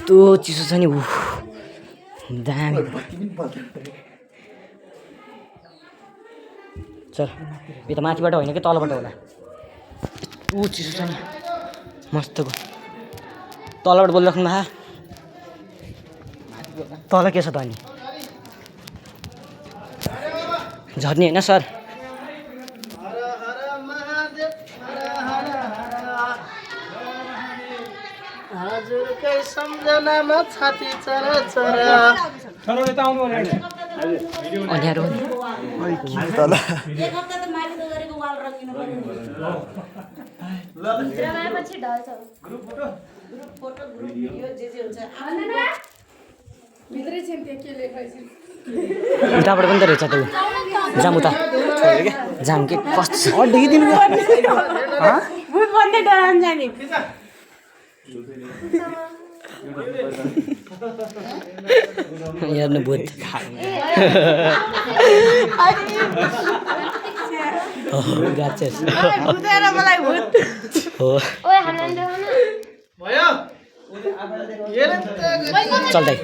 त्यो चिसो छ नि दामी चल यो त माथिबाट होइन कि तलबाट होला चिसो छ नि मस्तको तलबाट बोलिराख्नु भए तल के छ त अनि झर्ने होइन सर हजुरकै सम्झनामा छाती चरा चरा अँध्यारो हो नि उताबाट पनि त रहेछ त्यो जाम उता जाम के कस्तो हेर्नु भूत चल्दै